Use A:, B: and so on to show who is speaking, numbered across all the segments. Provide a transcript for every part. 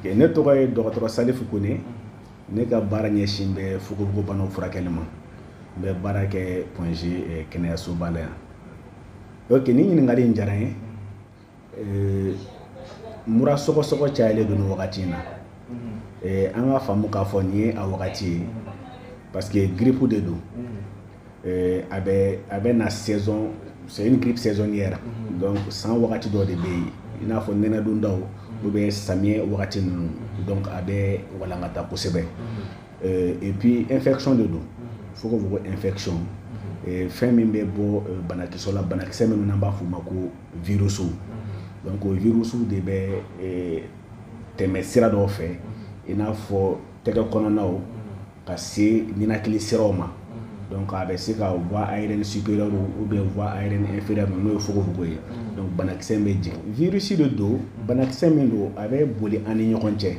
A: Ne tɔgɔ ye dɔgɔtɔrɔ Salifu Kone. Ne ka baara ɲɛsin bɛ fogofogobanaw furakɛli ma. N bɛ baara kɛ Point G kɛnɛyasoba la yan. Ok, ni ɲininkali in diyara n ye. Mura sɔgɔsɔgɔ cayalen don nin wagati in na. An ka faamu k'a fɔ nin ye a wagati ye, parce que grippe de don. A bɛ na saison, c'est une grippe saisonnière. Donc san wagati dɔ de bɛ yen, i n'a fɔ nɛnɛdondaw ou bien samiyɛ wagati ninnu, donc a bɛ walankata kosɛbɛ. Et puis infection de don, fogofogo infection, fɛn min bɛ bɔ banakisɛ la, banakisɛ minnu n'an b'a f'o ma ko virus. Donc o virus de bɛ tɛmɛ sira dɔw fɛ, i n'a fɔ tɛgɛ kɔnɔnaw ka se ninakili siraw ma. Donc a bɛ se ka voie aérienne supérieure ou bien voie aérienne inférieure, n'o ye fogofogo ye. Donc banakisɛ bɛ jigin, virus de don, banakisɛ min don, a bɛ boli an ni ɲɔgɔn cɛ.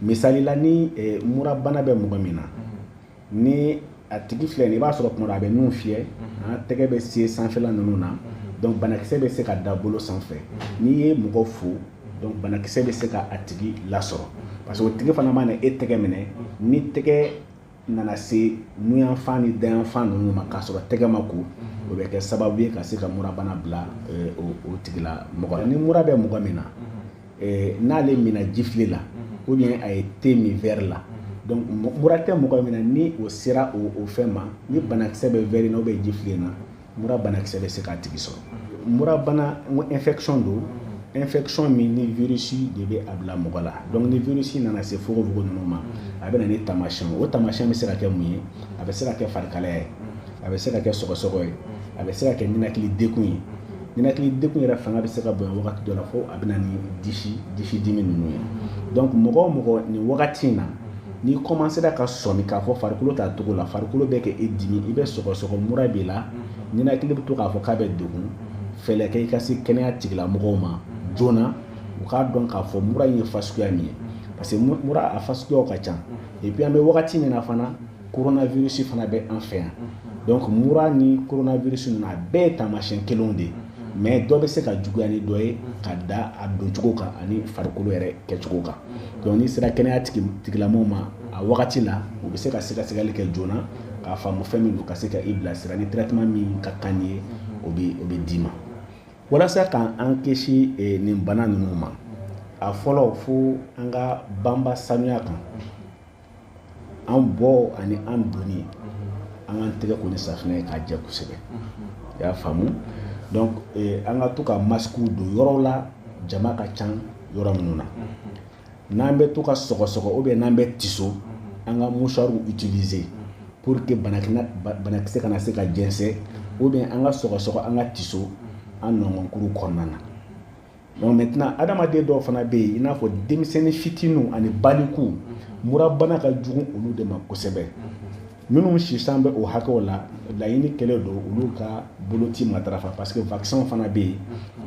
A: Misali la, ni murabana bɛ mɔgɔ min na, ni a tigi filɛ nin, i b'a sɔrɔ tuma dɔ a bɛ nun fiyɛ, an tɛgɛ bɛ se sanfɛla ninnu na, donc banakisɛ bɛ se ka da bolo sanfɛ. N'i ye mɔgɔ fo, donc banakisɛ bɛ se ka a tigi lasɔrɔ, parce que o tigi fana mana e tɛgɛ minɛ, ni tɛgɛ nana se nuyanfan ni dayanfan ninnu ma k'a sɔrɔ tɛgɛ ma ko, o bɛ kɛ sababu ye ka se ka murabana bila o tigila mɔgɔ la. Ni mura bɛ mɔgɔ min na, n'ale minna jifile la ou bien a ye thé min verre la, donc mura tɛ mɔgɔ min na, ni o sera o fɛn ma, ni banakisɛ bɛ verre na ou bien jifile na, mura banakisɛ bɛ se k'a tigi sɔrɔ. Murabana, infection don, infection min ni virus de bɛ a bila mɔgɔ la. Donc ni virus nana se fogofogo ninnu ma, a bɛ na ni taamasiyɛn. O taamasiyɛn bɛ se ka kɛ mun ye? A bɛ se ka kɛ farikalaya ye, a bɛ se ka kɛ sɔgɔsɔgɔ ye, a bɛ se ka kɛ ninakili dekun ye. Ninakili dekun yɛrɛ fanga bɛ se ka bonya wagati dɔ la fo a bɛ na ni disi dimi ninnu ye. Donc mɔgɔ o mɔgɔ, nin wagati in na, n'i commencera ka sɔmi k'a fɔ farikolo t'a cogo la, farikolo bɛ kɛ e dimi, i bɛ sɔgɔsɔgɔ, mura b'i la, ninakili bɛ to k'a fɔ k'a bɛ degun, fɛlɛ kɛ i ka se kɛnɛya tigilamɔgɔw ma joona, u k'a dɔn k'a fɔ mura in ye fasuguya min ye, parce que mura a fasuguyaw ka ca. Et puis an bɛ wagati min na fana, coronavirus fana bɛ an fɛ yan. Donc mura ni coronavirus ninnu, a bɛɛ ye taamasiyɛn kelenw de ye, mais dɔ bɛ se ka juguya ni dɔ ye ka da a doncogo kan ani farikolo yɛrɛ kɛcogo kan. Donc n'i sera kɛnɛya tigilamɔgɔw ma a wagati la, u bɛ se ka sɛgɛsɛgɛli kɛ joona k'a faamu fɛn min don, ka se ka i bilasira ni traitement min ka kan ye, o bɛ d'i ma. Walasa k'an kisi nin bana ninnu ma, a fɔlɔ, fo an ka banba sanuya kan, an bɔ ani an donni, an k'an tɛgɛ ko ni safinɛ ye k'a jɛ kosɛbɛ, i y'a faamu. Donc an ka to ka masques don yɔrɔw la jama ka ca yɔrɔ minnu na. N'an bɛ to ka sɔgɔsɔgɔ ou bien n'an bɛ tiso, an ka mouchoir utiliser pour que banakisɛ kana se ka jɛnsɛn, ou bien an ka sɔgɔsɔgɔ, an ka tiso an nɔngɔnkuru kɔnɔna na. Donc maintenant, adamaden dɔw fana bɛ yen, i n'a fɔ denmisɛnnin fitininw ani balikuw, murabana ka jugu olu de ma kosɛbɛ. Minnu sisan bɛ o hakɛw la, laɲini kɛlen don olu ka boloci matarafa, parce que vaccin fana bɛ yen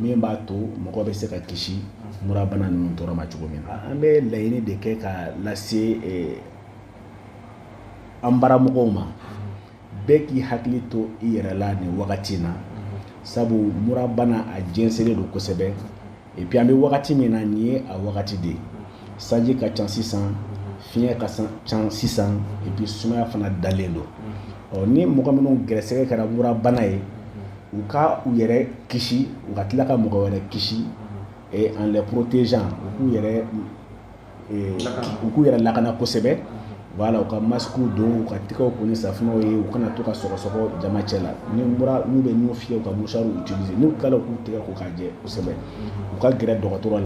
A: min b'a to mɔgɔ bɛ se ka kisi murabana ninnu tɔɔrɔ ma cogo min na. An bɛ laɲini de kɛ ka lase an baramɔgɔw ma, bɛɛ k'i hakili to i yɛrɛ la nin wagati in na, sabu murabana a jɛnsɛnlen don kosɛbɛ. Et puis an bɛ wagati min na, nin ye a wagati de ye, sanji ka ca sisan, fiɲɛ ka ca sisan, et puis sumaya fana dalen don. Ɔ ni mɔgɔ minnu gɛrɛsɛgɛ kɛra murabana ye, u ka u yɛrɛ kisi, u ka tila ka mɔgɔ wɛrɛ kisi, et en les protégeant, u k'u yɛrɛ lakana kosɛbɛ. Voilà, u ka masques don, u ka tɛgɛw ko ni safunɛw ye, u kana to ka sɔgɔsɔgɔ jama cɛ la. Ni mura n'u bɛ nun fiyɛ, u ka mouchoir utiliser. N'u tilala, u k'u tɛgɛ ko k'a jɛ kosɛbɛ, u ka gɛrɛ dɔgɔtɔrɔ la.